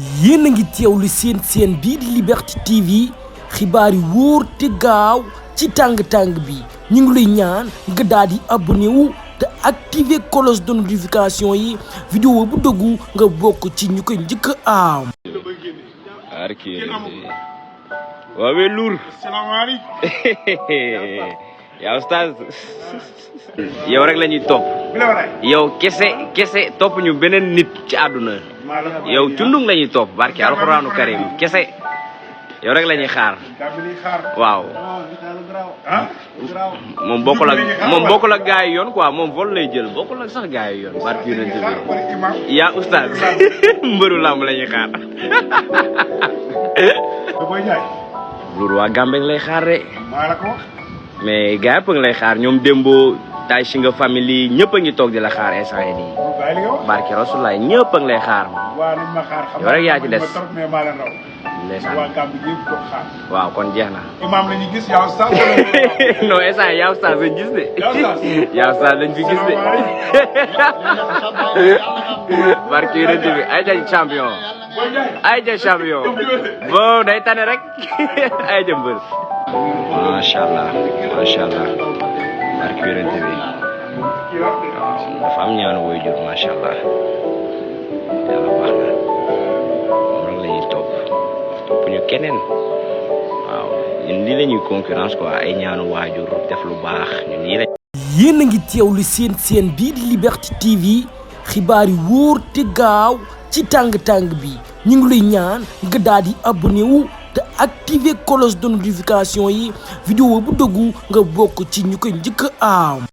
yéen a ngi teewlu seen bii di Liberté TV xibaar yi wóor te gaaw ci tàng-tàng bi ñu ngi lay ñaan nga daal di abonné wu te activer cloche de notification yi vidéo bu dëggu nga bokk ci ñu koy njëkk a am. waaw Lour. salaamaaleykum. yaa Oustaz. yow rek la ñuy topp. yow kese topp ñu beneen nit ci àdduna. yow cundung la ñuy topp barki alxuraanu karim kese. yow rek la ñuy xaar. waaw. moom bokkul ak gars yi yoon quoi moom vol lay jël bokkul ak sax gars yi yoon barki yonent bi yaa Oustaz mbëru làmb la ñuy xaar. Lour waa Gambie lay xaar de. mais gars yëpp a ngi lay xaar ñoom Dembo tay si nga famille ñëpp a ngi toog di la xaar instant yii nii. barke Rasulaay ñëpp a ngi lay xaar. yow rek yaa ci des. ndeysaan waaw kon jeex na. imam la ñu gis yaa Oustaz. non instant yaa Oustaz lañ gis de. yaa Oustaz lañ fi gis de. barke yonent bi ay ja champion. ay ja champion. bon day tane rek ay ja mbër. macha allah barke yonent bi dafa am ñaanu woy jur macha allah yàlla baax na moom rek la ñuy topp ñu keneen waaw ñun lii la ñuy concurrence quoi ay ñaanu waajur def lu baax ñun lii la. yéen a ngi teewlu seen bii di Liberté TV xibaar yi wóor te gaaw ci tàng-tàng bi ñu ngi lay ñaan nga daal di abonné wu te activer cloche de notification yi vidéo bu dëggu nga bokk ci ñu koy njëkk a am.